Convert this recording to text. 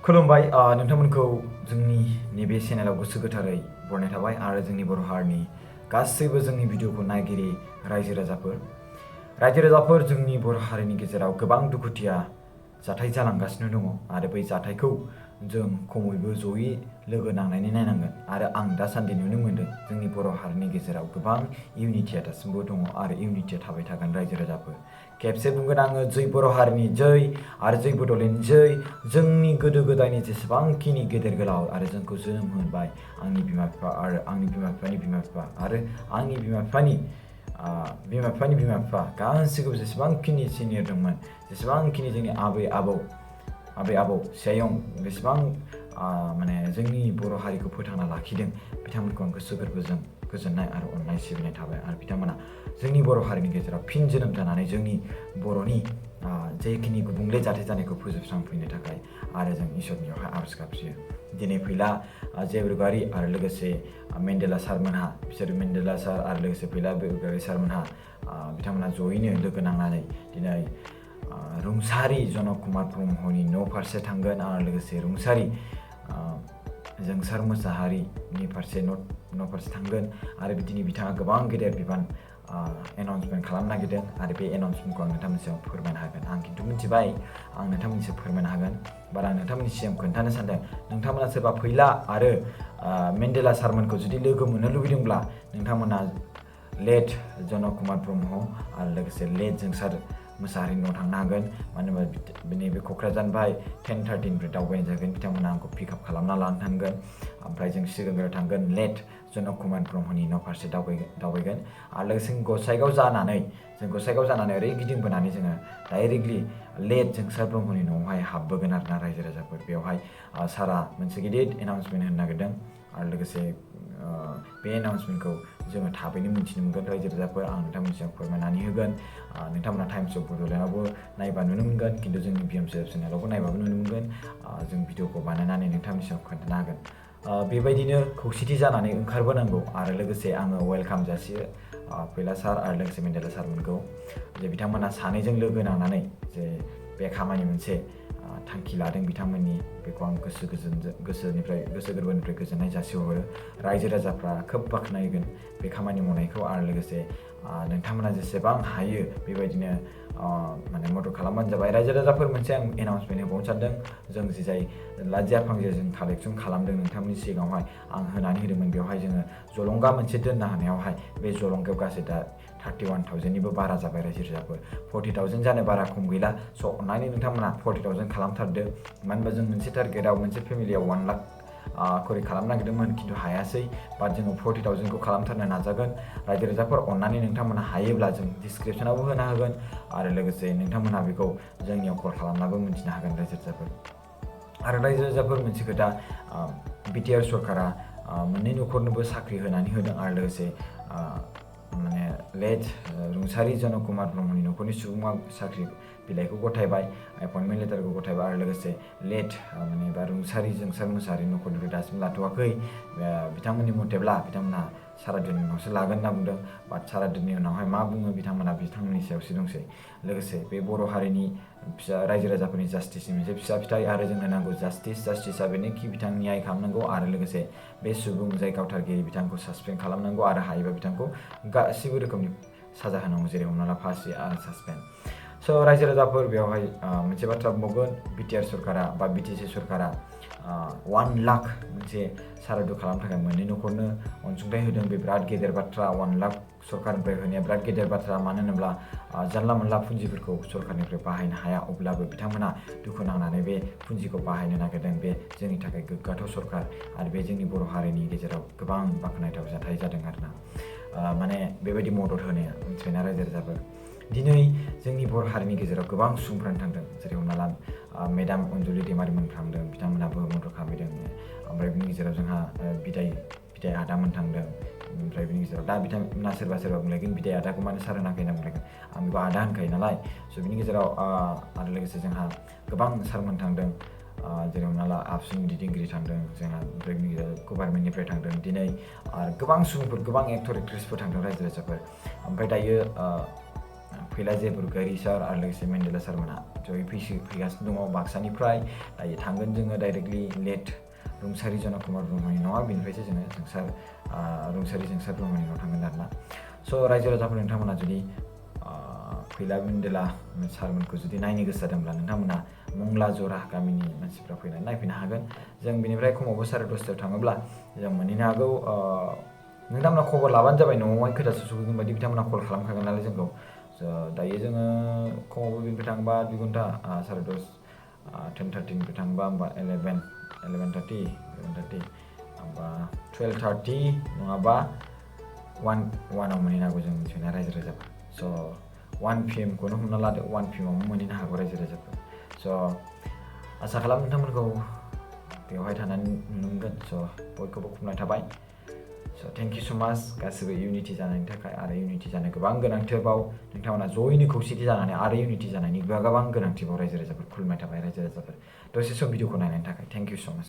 खुलुमबाय नोंथांमोनखौ जोंनि नैबे चेनेलाव गोसो गोथारै बरायनाय थाबाय आरो जोंनि बर' हारिनि गासैबो जोंनि भिडिअखौ नायगिरि रायजो राजाफोर जोंनि बर' हारिनि गेजेराव गोबां दुखुथिया जाथाय जालांगासिनो दङ आरो बै जाथायखौ जों खमैबो जयै लोगो नांनानै नायनांगोन आरो आं दासान्दि नुनो मोनदों जोंनि बर' हारिनि गेजेराव गोबां इउनिटिया दासिमबो दङ आरो इउनिटिया थाबाय थागोन रायजो राजाफोर खेबसे बुंगोन आङो जै बर' हारिनि जै आरो जै बड'लेण्ड जै जोंनि गोदो गोदायनि जेसेबांखिनि गेदेर गोलाव आरो जोंखौ जोनोम होबाय आंनि बिमा बिफा आरो आंनि बिमा बिफानि बिमा बिफा आरो आंनि बिमा बिफानि बिमा बिफा गासैखौबो जेसेबांखिनि सिनियर दंमोन जेसेबांखिनि जोंनि आबै आबौ सेयं बेसेबां माने जोंनि बर' हारिखौ फोथांना लाखिदों बिथांमोनखौ आं गोसो गोरबोजों गोजोननाय आरो अननाय सिबिनाय थाबाय आरो बिथांमोना जोंनि बर' हारिनि गेजेराव फिन जोनोम जानानै जोंनि बर'नि जेखिनि गुबुंले जाथाय जानायखौ फोजोबस्रांफैनो थाखाय आरो जों इसोरनियावहाय आरज गाबज्रियो दिनै फैला जेब्रुगारि आरो लोगोसे मेन्डेला सारमोनहा बिसोर मेन्डेला सार आरो लोगोसे फैला बेब्रुगारि सारमोनहा बिथांमोना जयैनो लोगो नांनानै दिनै रुंसारि जनक कुमार ब्रह्मनि न' फारसे थांगोन आरो लोगोसे रुंसारि जोंसार मोसाहारिनि फारसे न' फारसे थांगोन आरो बिदिनो बिथाङा गोबां गेदेर बिबान एनाउन्समेन्ट खालामनो नागिरदों आरो बे एनाउन्समेन्टखौ आं नोंथांमोननिसिम फोरमायनो हागोन आं खिन्थु मिथिबाय आं नोंथांमोननिसिम फोरमायनो हागोन बारा आं नोंथांमोननिसिम खोन्थानो सानदों नोंथांमोना सोरबा फैला आरो मेन्डेला सारमोनखौ जुदि लोगो मोननो लुबैदोंब्ला नोंथांमोना लेट जनक कुमार ब्रह्म आरो लोगोसे लेट जोंसार मोसाहारिनि न'आव थांनो हागोन मानो होनबा नैबे क'क्राझारनिफ्राय 10:30निफ्राय दावबायनाय जागोन बिथांमोना आंखौ पिकआप खालामना लानो थांगोन ओमफ्राय जों सिगांग्रो थांगोन लेट जनक कुमार ब्रह्मनि न' फारसे दावबायगोन आरो लोगोसे गसाइगाव जानानै ओरै गिदिंबोनानै जोङो डाइरेक्टलि लेट जोंसार ब्रह्मनि न'आवहाय हाबबोगोन आरोना रायजो राजाफोर बेवहाय सारा मोनसे गिदिर एनाउन्समेन्ट होनो नागिरदों आरो लोगोसे बे एनाउन्समेन्टखौ जोङो थाबैनो मिथिनो मोनगोन रायजो राजाफोर आं नोंथांमोननिसिम फोरमायनानै होगोन नोंथांमोना टाइम्स अफ बड'लेण्डआवबो नायबा नुनो मोनगोन खिन्थु जोंनि बिएमसिएफ चेनेलावबो नायबाबो नुनो मोनगोन जों भिडिअखौ बानायनानै नोंथांमोननिसिम खोन्थानो हागोन बेबायदिनो खौसेथि जानानै ओंखारबोनांगौ आरो लोगोसे आङो वेलकाम जासियो फैला सार आरो लोगोसे मेन्डेला सारमोनखौ जे बिथांमोना सानैजों लोगो नांनानै जे बे खामानि मोनसे थांखि लादों बिथांमोननि बेखौ आं गोसो गोरबोनिफ्राय गोजोननाय जासिहरो रायजो राजाफ्रा खोब बाख्नायगोन बे खामानि मावनायखौ आरो लोगोसे नोंथांमोना जेसेबां हायो बेबायदिनो माने मदद खालामबानो जाबाय रायजो राजाफोर मोनसे आं एनाउन्समेन्ट होबावनो सानदों जों जे जाय लाजिया फांजे जों कालेक्सन खालामदों नोंथांमोननि सिगाङावहाय आं होनानै होदोंमोन बेवहाय जोङो जलंगा मोनसे दोननो हानायावहाय बे जलंगायाव गासै दा 31,000निबो बारा जाबाय रायजो राजाफोर 40,000 जानो बारा खम गैला स' अननानै नोंथांमोना 40,000 खालामथारदो मानो होनबा जों मोनसे टारगेटआव मोनसे फेमिलियाव 1 लाख खरि खालामनो नागिरदोंमोन खिन्थु हायासै बाट जोङो 40,000खौ खालामथारनो नाजागोन रायजो राजाफोर अननानै नोंथांमोना हायोब्ला जों डिसक्रिपसनावबो होना होगोन आरो लोगोसे नोंथांमोनहा बेखौ जोंनियाव कल खालामनाबो मिथिनो हागोन रायजो राजाफोर मोनसे खोथा बिटिआर सरकारा मोननै न'खरनोबो साख्रि होनानै होदों आरो लोगोसे माने लेट रुंसारि जनक कुमार ब्रह्मनि न'खरनि सुबुङा साख्रि बिलाइखौ गथायबाय एपइन्टमेन्ट लेटारखौ गथायबाय आरो लोगोसे लेट माने बा रुंसारि जोंसार मोसाहारि न'खरनिफ्राय दासिम लाथ'वाखै बिथांमोननि मथेब्ला बिथांमोनहा सारादुनि उनावसो लागोन होनना बुंदों बाट सारादुनि उनावहाय मा बुङो बिथांमोननि सायावसो दंसै लोगोसे बे बर' हारिनि फिसा रायजो राजाफोरनि जास्टिसनि मोनसे फिसा फिथाइ आरो जोंनो नांगौ जास्टिसा बेनोखि बिथां न्याय खालामनांगौ आरो लोगोसे बे सुबुं जाय गावथारगिरि बिथांखौ सासपेन्ड खालामनांगौ आरो हायोबा बिथांखौ गासिबो रोखोमनि साजा होनांगौ जेरै हमना ला फासि आरो सासपेन्ड स' रायजो राजाफोर बेवहाय मोनसे बाथ्रा बुंबावगोन बिटिआर सरकारा बा बिटिसि सरकारा 1 लाख मोनसे सारादु खालामनो थाखाय मोननै न'खरनो अनसुंथाइ होदों बे बिराद गेदेर बाथ्रा 1 लाख सरकारनिफ्राय होनाया बिराद गेदेर बाथ्रा मानो होनोब्ला जानला मोनला फुन्जिफोरखौ सरकारनिफ्राय बाहायनो हाया अब्लाबो बिथांमोना दुखु नांनानै बे फुन्जिखौ बाहायनो नागिरदों बे जोंनि थाखाय गोग्गाथाव सरकार आरो बे जोंनि बर' हारिनि गेजेराव गोबां बाख्नायथाव जाथाय जादों आरोना माने बेबायदि मदद होनाया मिथिबायना रायजो राजाफोर दिनै जोंनि बर' हारिनि गेजेराव गोबां सुबुंफ्रानो थांदों जेरै हमना ला मेडाम अनजुलि दैमारिमोन थांदों बिथांमोनाबो मदद खालामदों ओमफ्राय बिनि गेजेराव जोंहा बिदाय आदामोन थांदों ओमफ्राय बिनि गेजेराव दा बिथांमोना सोरबा बुंलायगोन बिदाय आदाखौ मानो सार होनाखै होनना बुंलायगोन आं बेखौ आदा होनखायो नालाय स' बिनि गेजेराव आरो लोगोसे जोंहा गोबां सारमोन थांदों जेरै हमना ला आबसुनि दैदेनगिरि थांदों जोंहा ओमफ्राय बिनि गेजेराव गभार्नमेन्टनिफ्राय थांदों दिनै आरो गोबां सुबुंफोर गोबां एक्टर एक्ट्रेसफोर थांदों रायजो राजाफोर ओमफ्राय दायो फैला जे बरगयारि सार आरो लोगोसे मेन्डेला सारमोना जयै फैगासिनो दङ बाक्सानिफ्राय दायो थांगोन जोङो डाइरेक्टलि लेट रुंसारि जना कुमार ब्रह्मनि न'आ बेनिफ्रायसो जोङो रुंसारि जोंसार ब्रह्मनि न'आव थांगोन आरोना स' रायजो राजाफोर नोंथांमोना जुदि फैला मेन्डेला सारमोनखौ जुदि नायनो गोसो जादोंब्ला नोंथांमोना मंला जरा गामिनि मानसिफ्रा फैनानै नायफैनो हागोन जों बेनिफ्राय खमावबो 10:30 थाङोब्ला जों मोनहैनो हागौ नोंथांमोना खबर लाबानो जाबाय न'आवहाय खैथासो सफैगोन बायदि बिथांमोना कल खालामखागोन नालाय जोंखौ दायो जोङो खमावबो बेनिफ्राय थांबा 2 घन्टा 10:30 10:30निफ्राय थांबा होमबा 11:30 होमबा 12:30 नङाबा 1 मोनहैनो हागौ जों मिथिनाय रायजो राजाफोर स' 1 PM खौनो हमना लादो 1 PM आवनो मोनहैनो हागौ रायजो राजाफोर स' आसा खालाम नोंथांमोनखौ बेवहाय थानानै नुनो मोनगोन स' बयखौबो खुलुमनाय थाबाय स' थेंक इउ स' माच गासिबो इउनिटि जानायनि थाखाय आरो इउनिटि जानो गोबां गोनांथिबाव नोंथांमोना जयैनो खौसेथि जानानै आरो इउनिटि जानायनि गोबां गोनांथिबाव रायजो राजाफोर खुलुमनाय थाबाय रायजो राजाफोर दसे सम भिडिअखौ नायनायनि थाखाय थेंक इउ स' माच